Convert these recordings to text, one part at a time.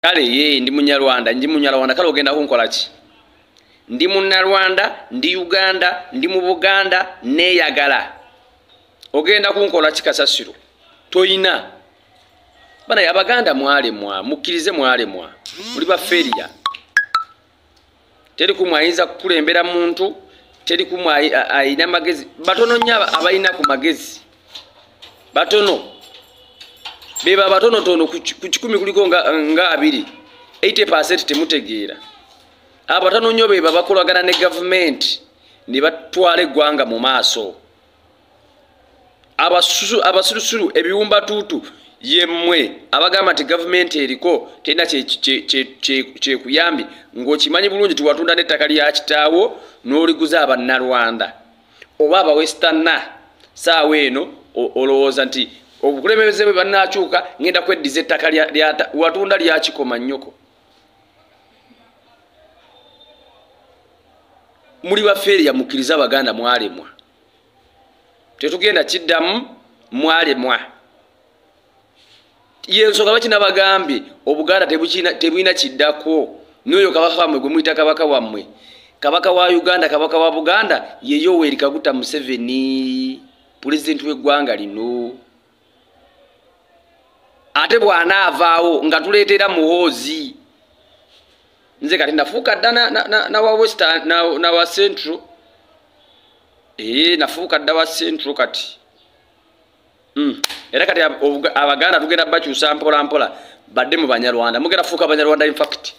Kale ye ndi munyarwanda, ndi munyarwanda, kale ogenda kunkola ki? Ndi munnarwanda, ndi Uganda, ndi mu Buganda, neeyagala. Ogenda kunkola ki kasasiro? Toyina. Bana Abaganda mwalemwa, mukkirize mwalemwa. Muli ba failure. Teri kumwe ayinza kukulembera muntu, teri kumwe ayina magezi. Batono nnyo abalina ku magezi. Batono. Beba batonotono ku 10 kuliko nga 2. 80% temutegeera. Abatono nnyo beba bakolagana ne gavumenti ne batwala eggwanga mu maaso. Abasulusulu ebiwumbatuutu yemmwe abagamba nti gavumenti eriko terina kyekuyambi, ng'okimanyi bulungi tiwatunda n'ettaka lya kitaawo n'oliguza Abannarwanda oba Abawesterna. Saawa eno olowooza nti obukulembeze bwe bannaakyuka ngenda kweddiza ettaka watunda lyakikoma nnyoko. Muli bafeeriya, mukkirize Abaganda mwalemwa. Tetugenda kiddamu, mwalemwa. Yensonga lwaki nabagambye Obuganda tebulina kiddako. N'oyo kabaka wammwe gwe muyita kabaka wammwe, kabaka wa Uganda, kabaka wa Buganda ye Yoweri Kaguta Museveni, pulezidenti w'eggwanga lino. Ate bw'anaavaawo nga tuleetera Muhoozi. Nze kati nafuuka dda nawa Western, nawa Central. Nafuuka dda wa Central kati. Era kati Abaganda tugenda bakyusa mpola mpola badde mu Banyarwanda. Mugenda fuuka Abanyarwanda in fact.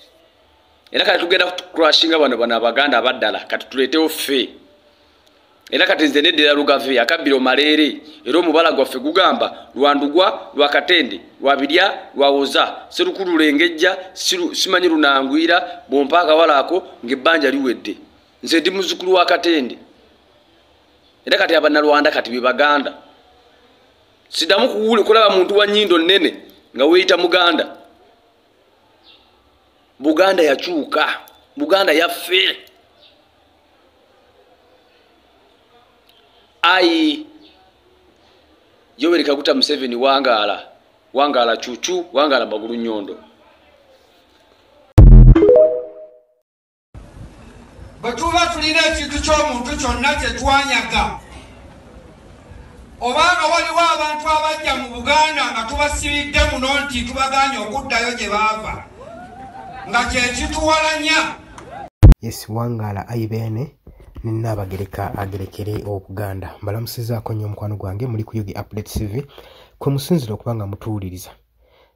Era kati tugenda kucrashinga bano Abaganda abaddala, kati tuleetewo ffe. Era kati nze neddira Lugave akabbiro Maleere, era omubala gwaffe gugamba Lwandugwa, Lwakatende, Lwabirya, Lwawoza, Sserukulu Lengejja, simanyi Lunangwira, bw'ompa akawala ako ng'ebbanja liwedde. Nze ndi muzzukulu wa Katende. Era kati Abannarwanda kati be Baganda. Siddamu kulaba muntu wa nnyindo nnene nga weeyita Muganda. Buganda yakyuka, Buganda yaffe. Ayi Yoweri Kaguta Museveni wangaala, wangaala cucu, wangaala magulu nnyondo. Bwe tuba tulina ekintu ky'omuntu kyonna kye twanyaga, obanga waliwo abantu abajja mu Buganda nga tubasibidde muno nti tubagaanye okuddayo gye baava, nga kye kituwalanya. Yes, wangaala ayi Beene ne Nnaabagereka agerekere Obuganda. Mbalamusizaako nnyo omukwano gwange, muli ku Yugi Update TV kwe musinzira okuba nga mutuwuliriza.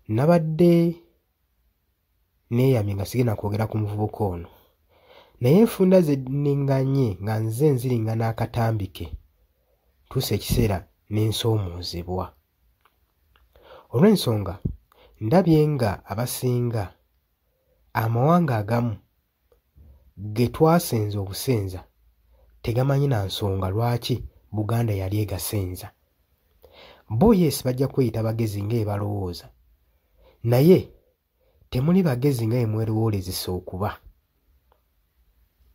Nabadde neeyamye nga sigenda kwogera ku muvubuka ono, naye enfunda ze nninganye nga nze nziringa n'akatambi ke, ntuuse ekiseera ne nsoomoozebwa. Olw'ensonga ndabye nga abasinga amawanga agamu ge twasenza obusenza tegamanyi na nsonga lwaki Buganda yali egasenza. Bo yes bajja kweyita bagezi nga balowooza, naye temuli bagezi nga mwerowoolezesa okuba.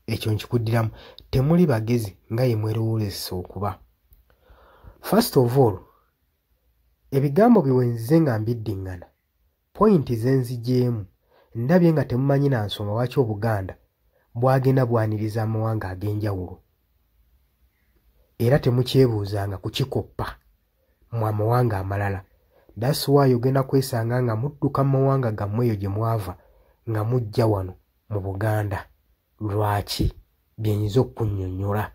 Ekyo nkikuddiramu, temuli bagezi nga mwerowoolezesa okuba. First of all, ebigambo bye nzize nga mbiddiŋŋana, pointi ze nzigyemu, ndabye nga temumanyi na nsonga lwaki Obuganda bwagenda bwaniriza amawanga ag'enjawulo. Era temukyebuuzanga kukikoppa mu amawanga amalala. That's why ogenda kwesanga nga mudduka mu mawanga gammwe eyo gye mwava nga mujja wano mu Buganda. Lwaki? Bye nnyinza okunnyonnyola.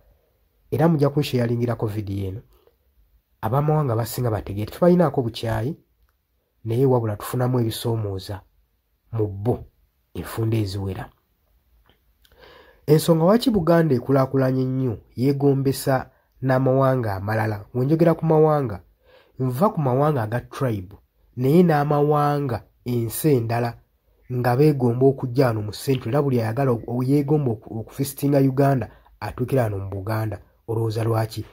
Era mujja kunsheyaringirako vidiyo eno. Abamawanga basinga bategeere tetubalinaako bukyayi, naye wabula tufunamu ebisoomooza mu bo enfunda eziwera. Ensonga lwaki Buganda ekulaakulanye nnyo yeegombesa n'amawanga amalala. Bwe njogera ku mawanga, nva ku mawanga aga tribe, naye n'amawanga ensi endala nga beegomba okujja wano mu Central, era buli ayagala yeegomba okuvisitinga Uganda atuukira wano mu Buganda. Olowooza lwaki?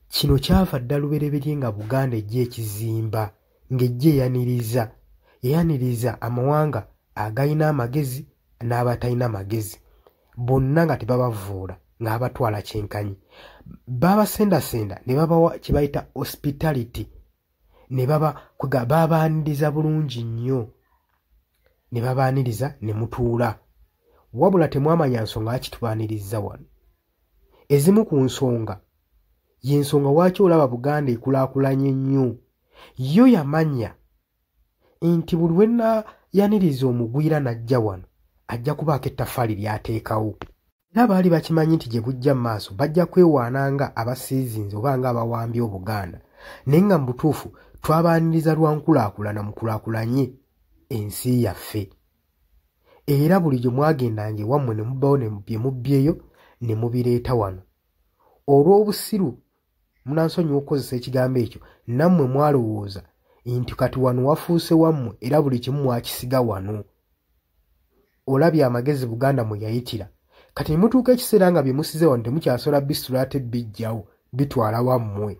Kino kyava dda lubereberye nga Buganda ejja ekizimba, ng'ejja eyaniriza, yayaniriza amawanga agalina amagezi n'abatalina magezi, bonna nga tebabavvoola, ng'abatwala kyenkanyi. Babasendasenda ne babawa kye bayita hospitality, ne baba babaaniriza bulungi nnyo. Ne babaaniriza ne mutuula. Wabula temwamanya nsonga lwaki tubaaniriza wano. Ezimu ku nsonga y'ensonga lwaki olaba Buganda ekulaakulanye nnyo. Yo yamanya nti buli lwe naayaniriza omugwira n'ajja wano ajja kubaako ettaffaali ly'ateekawo. Era baali bakimanyi nti gye bujja mu maaso bajja kwewaana nga abasiizinze oba nga abawambye Obuganda. Naye nga mu butuufu twabaaniriza lwa nkulaakulana mukulaakulanye ensi yaffe. Era bulijjo mwagendanga ewammwe ne mubbawo bye mubbyeyo ne mubireeta wano. Olw'obusiru munansonyiwa okukozesa ekigambo ekyo, nammwe mwalowooza nti kati wano wafuuse wammwe era buli kimu mwakisiga wano. Olabye amagezi Buganda mwe yayitira. Kati ne mutuuka ekiseera nga bye musize wano temukyasobola bisitula ate bijjawo bitwala wammwe.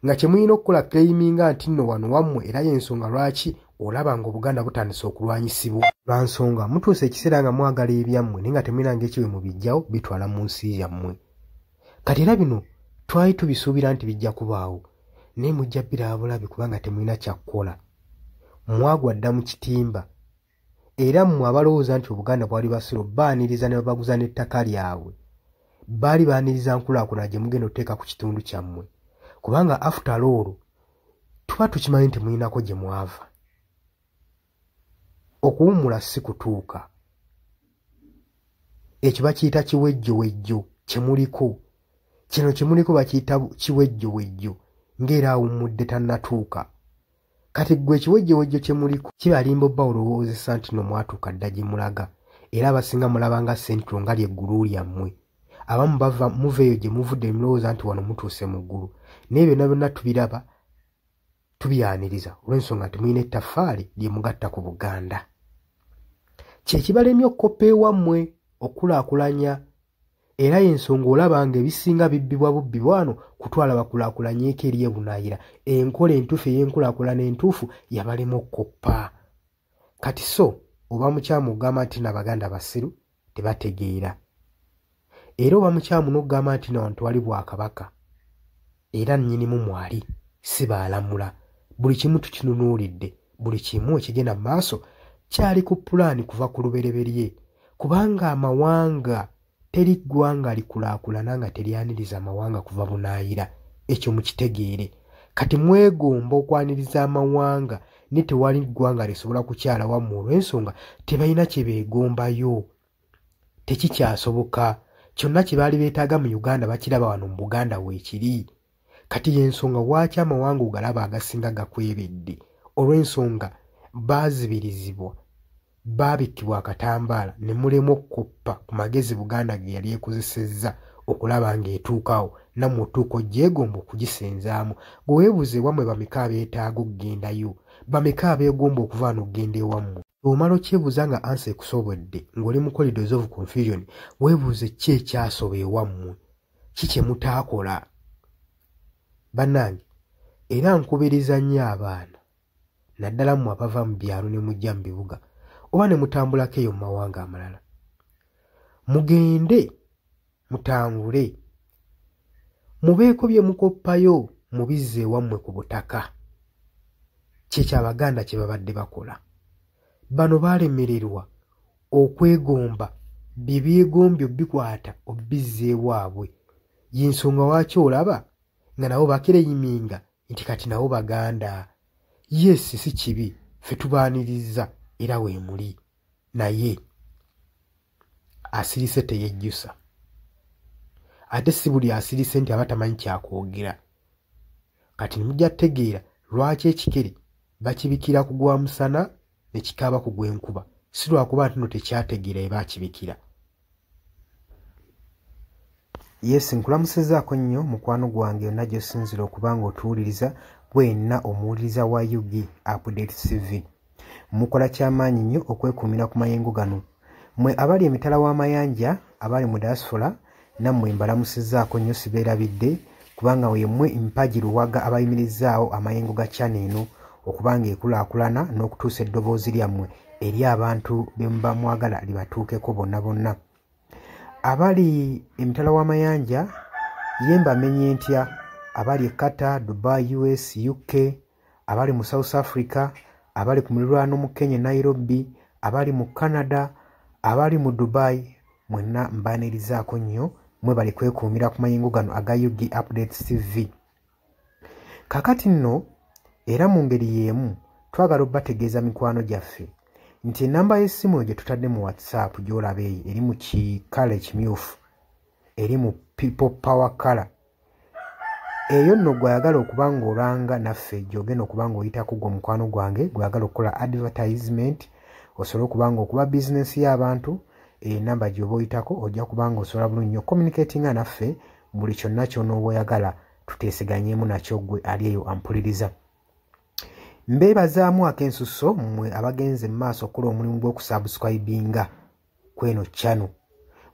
Nga kye mulina okukola claiminga nti nno wano wammwe era y'ensonga lwaki olaba nga Obuganda butandise okulwanyisibwa. Lwa nsonga mutuuse ekiseera nga mwagala ebyammwe naye nga temulina ngeri ki bwe mubijjawo bitwala mu nsi yammwe. Kati era bino twali tubisuubira nti bijja kubaawo naye mujja biraba bulabi kubanga temulina kya kukola. Mwagwa dda mu kitimba. Era mmwe abalowooza nti Obuganda bwali basiru baaniriza ne babaguza n'ettaka lyabwe. Baali baaniriza nkulaakulana gye mugenda okuteeka ku kitundu kyammwe. Kubanga after all tuba tukimanyi nti mulinako gye mwava. Okuwummula si kutuuka. Ekyo bakiyita kiwejjowejjo kye muliko. Kino kye muliko bakiyita kiwejjowejjo ng'era awummudde tannatuuka. Kati ggwe ekiwejjowejjo kye muliko kibalimba obba olowoozesa nti nno mwatuuka dda gye mulaga. Era abasinga mulaba nga Central nga ly'eggulu lyammwe. Abamu bava muva eyo gye muvudde ne mulowooza nti wano mutuuse mu ggulu. Naye byonna byonna tubiraba tubyaniriza olw'ensonga nti mulina ettaffaali lye mugatta ku Buganda. Kye kibalemye okukoppa ewammwe okukulaakulanya era y'ensonga olaba ng'ebisinga bibbibwa bubbi wano kutwala bakulaakulanyeeko eri ebunaayira. Enkola entuufu ey'enkulaakulana entuufu yabalema okukoppa. Kati so oba mukyamu okugamba nti nno Abaganda basiru tebategeera. Era oba mukyamu n'okugamba nti nno wano tewali bwakabaka era nnyinimu mwali si baalamula. Buli kimu tukinunuulidde, buli kimu ekigenda mu maaso kyali ku pulaani kuva ku lubereberye kubanga amawanga teri ggwanga likulaakulana nga teryaniriza amawanga kuva bunaayira. Ekyo mukitegeere. Kati mwegomba okwaniriza amawanga naye tewali ggwanga lisobola kukyala wammwe olw'ensonga tebalina kye beegombayo. Tekikyasoboka. Kyonna kye baali beetaaga mu Uganda bakiraba wano mu Buganda weekiri. Kati y'ensonga lwaki amawanga ogalaba agasinga gakwebedde olw'ensonga baazibirizibwa baabikkibwa akatambaala ne mulemwa okukoppa ku magezi Buganda ge yali ekozesezza okulaba ng'etuukawo nammwe otuuka ogyegomba okugisenzaamu. Gwe weebuuze ewammwe bameka abeetaaga okugendayo, bameka abeegomba okuva wano okugenda ewammwe. Bw'omala okyebuuza nga answer ekusobodde ng'oli mu corridors of confusion, weebuuze ki ekyasoba ewammwe, ki kye mutaakola. Bannange era nkubiriza nnyo abaana naddala mmwe abava mu byalo ne mujja mu bibuga oba ne mutambulako eyo mu mawanga amalala. Mugende mutambule mubeeko bye mukoppayo mubizze ewammwe ku butaka. Kyekyo Abaganda kye babadde bakola. Bano baalemererwa okwegomba bye beegombye obbikwata obbizza ewaabwe. Y'ensonga lwaki olaba nga nabo bakireyiminga nti kati nabo Baganda. Yes, si kibi, ffe tubaaniriza era weemuli. Naye asirise teyejjusa. Ate si buli asirise nti aba tamanyi kyakwogera. Kati mujja kutegeera lwaki ekikere bakibikira ku gwa musana ne kikaaba ku gw'enkuba. Si lwakuba nti nno tekyategeera bye baakibikira. Yes, nkulamusizzaako nnyo mukwano gwange yonna gy'osinziira okuba ng'otuwuliriza gwenna omuwuliriza wa UG Update TV. Mukola kyamaanyi nnyo okwekuumira ku mayengo gano. Mmwe abali emitala w'amayanja, abali mu diaspora, nammwe mbalamusizzaako nnyo sibeerabidde kubanga yemmwe mpagi luwaga abayimirizaawo amayengo ga channel eno okuba ng'ekulaakulana n'okutuusa eddoboozi lyammwe eri abantu be muba mwagala libatuukeko bonna bonna. Abali emitala w'amayanja ye mbamenye ntya, abali e Qatar, Dubai, US, UK, abali mu South Africa, abali ku muliraano mu Kenya Nairobi, abali mu Canada, abali mu Dubai, mwenna mbaanirizaako nnyo, mwebale kwekuumira ku mayengo gano aga UG Updates TV. Kaakati nno era mu ngeri y'emu twagala obbategeeza mikwano gyaffe nti ennamba y'essimu gye tutadde mu WhatsApp gy'olaba eyo eri mu kikala ekimyufu, eri mu People Power Color. Eyo nno gw'ayagala okuba ng'olanga naffe gy'ogenda okuba ng'oyitako gwe mukwano gwange gw'ayagala okukola advertisement, osobola okuba ng'okuba bizinensi y'abantu, enamba gy'oba oyitako ojja kuba ng'osobola bulungi nnyo communicatinga naffe buli kyonna ky'onooba oyagala tuteeseganyeemu nakyo ggwe ali eyo ampuliriza. Mbeebazaamu ak'ensusso mmwe abagenze mu maaso okukola omulimu gw'okusubscribinga kw'eno channel.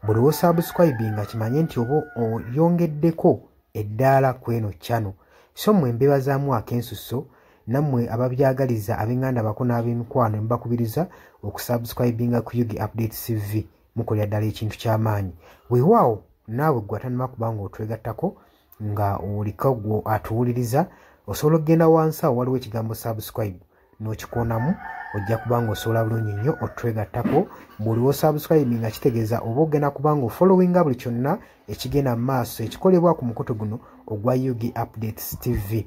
Buli w'osubscribinga kimanye nti oba oyongeddeko eddaala kw'eno channel. So mmwe mbeebazaamu ak'ensusso, nammwe ababyagaliza ab'enganda bako n'ab'emikwano ne mbakubiriza okusubscribinga ku UG Updates TV, mukolera ddala ekintu ky'amaanyi. Weewaawo naawe ggwe atannaba kuba ng'otwegattako nga oliko ggwe atuwuliriza, osobola okugenda wansi awo waliwo ekigambo subscribe n'okikoonamu, ojja kuba ng'osobola bulungi nnyo otwegattako. Buli w'osubscribe nga kitegeeza oba ogenda kuba ng'ofollowinga buli kyonna ekigenda mu maaso ekikolebwa ku mukutu guno ogwa UG Updates TV.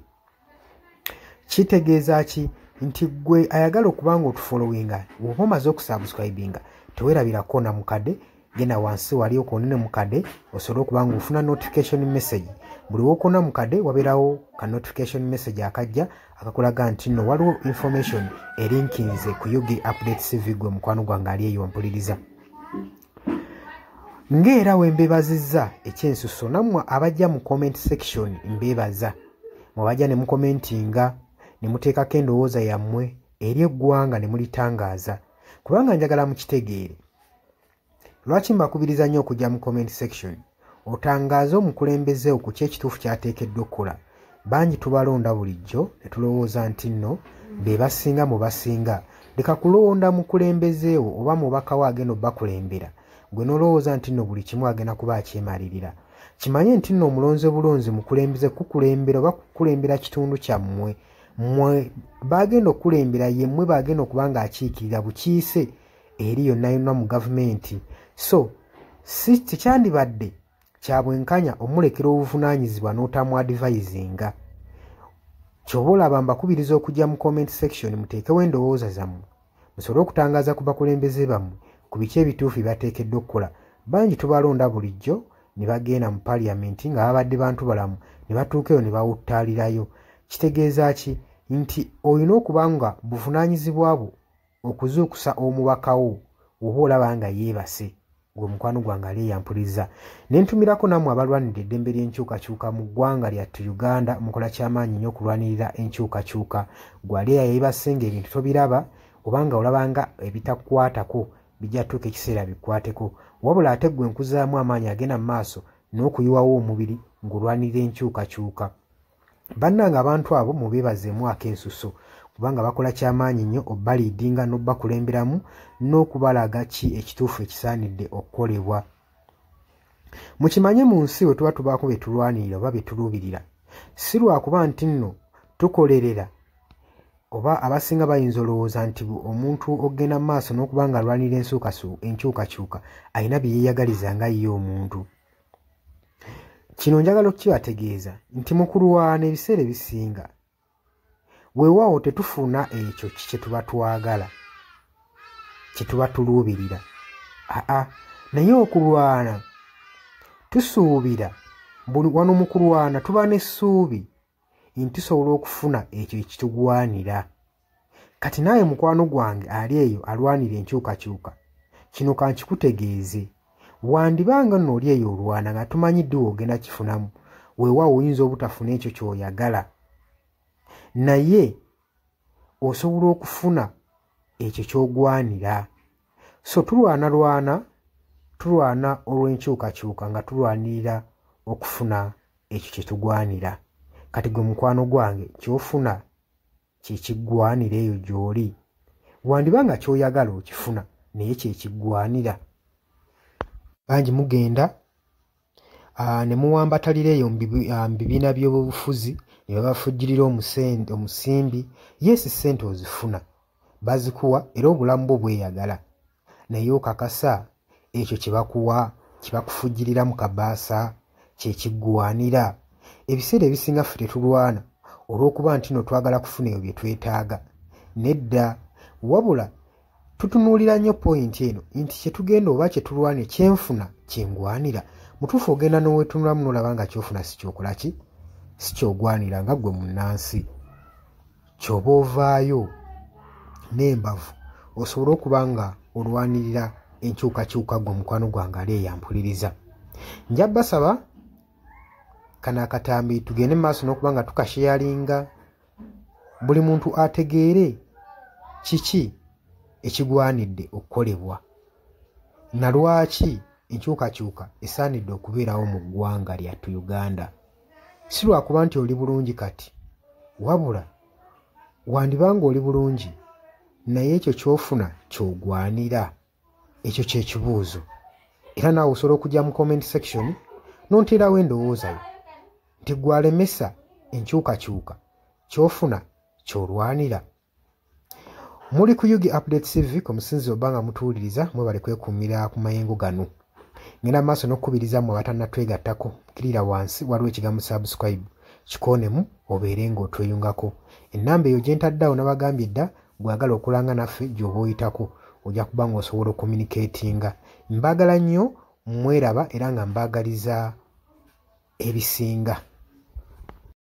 Kitegeeza ki? Nti ggwe ayagala okuba ng'otufollowinga, bw'oba omaze okusubscribinga teweerabira kkoona mukadde, genda wansi wali okoonene mukadde osobole okuba ng'ofuna notification message. Buli w'okoona mukadde wabeerawo ka notification message akajja akakulaga nti nno waliwo information erinkinze ku UG Updates TV gwe mukwano gwange ali eyo mpuliriza. Ng'era we mbeebazizza ekyensusso, nammwe abajja mu comment section mbeebaza. Mwabajja ne mukomentinga ne muteekako endowooza yammwe eri eggwanga ne mulitangaaza, kubanga njagala mukitegeere. Lwaki mbakubiriza nnyo okujja mu comment section otangaaze omukulembeze ku ki ekituufu ky'ateekeddwa okukola? Bangi tubalonda bulijjo ne tulowooza nti nno be basinga mu basinga. Leka kulonda mukulembeze wo oba mubaka wo agenda obbakulembera, gwe n'olowooza nti nno buli kimu agenda kuba akyemalirira. Kimanye nti nno omulonze bulonzi mukulembeze kukulembera oba kukulembera kitundu kyammwe. Mmwe bagenda okukulembera, ye mmwe bagenda okuba ng'akiikirira bukiise eri yonna yonna mu gavumenti. So si tekyandibadde kya bwenkanya omulekera obuvunaanyizibwa n'otamu advisinga. Ky'oba olaba mbakubiriza okujja mu comment section muteekewo endowooza zammwe, musobole okutangaaza ku bakulembeze bammwe ku biki ebituufu bye bateekeddwa okukola. Bangi tubalonda bulijjo ne bagenda mu paaliyamenti nga babadde bantu balamu, ne batuuka eyo ne bawuttaalirayo. Kitegeeza ki? Nti olina okuba nga buvunaanyizibwa bwo okuzuukusa omubaka wo oba olaba nga yeebase, gwe mukwano gwange ali eyampuliriza. Ne ntumirako nammwe abalwanirira eddembe ly'enkyukakyuka mu ggwanga lyattu Uganda, mukola kyamaanyi nnyo okulwanirira enkyukakyuka. Gwe ali eyeebase ng'ebintu tobiraba oba nga olaba nga ebitakukwatako bijja tuuka ekiseera bikwateko. Wabula ate ggwe nkuzaamu amaanyi agenda mu maaso n'okuyiwawo omubiri ng'olwanirira enkyukakyuka. Bannange abantu abo mubeebazeemu ak'ensusso, kubanga bakola kyamaanyi nnyo obbaliidinga n'obbakulemberamu n'okubalaga ki ekituufu ekisaanidde okukolebwa. Mukimanye mu nsi we tuba tubaako bye tulwanirira oba bye tuluubirira, si lwakuba nti nno tukolerera, oba abasinga bayinza olowooza nti omuntu ogenda mu maaso n'okuba nga alwanirira enkyukakyuka alina bye yeeyagaliza nga ye omuntu. Kino njagala okukibategeeza nti mu kulwana ebiseera ebisinga weewaawo tetufuna ekyo kye tuba twagala, kye tuba tuluubirira. Aa, naye okulwana tusuubira, wano mu kulwana tuba n'essuubi nti tusobola okufuna ekyo ekitugwanira. Kati naawe mukwano gwange ali eyo alwanira enkyukakyuka, kino kankikutegeeze. Wandibanga nno oli eyo olwana nga tumanyi ddi w'ogenda kifunamu, weewaawo oyinza obutafuna ekyo ky'oyagala, naye osobola okufuna ekyo ky'ogwanira. So tulwana tulwana olw'enkyukakyuka nga tulwanirira okufuna ekyo kye tugwanira. Kati gwe mukwano gwange ky'ofuna kye kiggwanira eyo gy'oli. Wandiba nga ky'oyagala okifuna naye kye kiggwanira. Bangi mugenda ne muwambatalira eyo mu bibiina by'obufuzi ne babafujjirira omusimbi. Yes, ssente ozifuna, Bazikuwa era obulamu bwo bweyagala, naye okakasa ekyo kye bakuwa, kye bakufujjirira mu kabaasa, kye kiggwanira? Ebiseera ebisinga ffe tetulwana olw'okuba nti no twagala kufuna ebyo bye twetaaga. Nedda, wabula tutunuulira nnyo point eno nti kye tugenda oba kye tulwane, kyenfuna kyengwanira. Mutuufu ogenda n'oweetunulamu n'olaba nga ky'ofuna si kyokola ki, si kyogwanira nga ggwe munnansi. Ky'oba ovaayo n'embavu osobole okuba nga olwanirira enkyukakyuka. Ggwe mukwano gwange ali eyampuliriza, nja basaba kano akatambi tugende mu maaso n'okuba nga tukasharinga, buli muntu ategeere kiki ekigwanidde okukolebwa na lwaki enkyukakyuka esaanidde okubeerawo mu ggwanga lyattu Uganda. Si lwakuba nti oli bulungi kati, wabula wandibanga oli bulungi, naye ekyo ky'ofuna ky'ogwanira? Ekyo kyekibuuzo. Era naawe osobola okujja mu comment section n'onteerawo endowooza yo nti gwalemesa enkyukakyuka, ky'ofuna ky'olwanira? Muli ku Yugi Update TV omusinzi oba nga mutuwuliriza, mwebale kwekuumira ku mayengo gano. Ngenda maaso n'okukubiriza mmwe abatannatwegattako, kirira wansi waliwo ekigambo "subscribe", kikoonemu obeere ng'otweyungako. Ennamba eyo gye ntaddeawo nabagambye dda, bw'agala okulanga naffe gy'oba oyitako ojja kuba ng'osobola okucommunicatinga. Mbaagala nnyo, mweraba, era nga mbaagaliza ebisinga.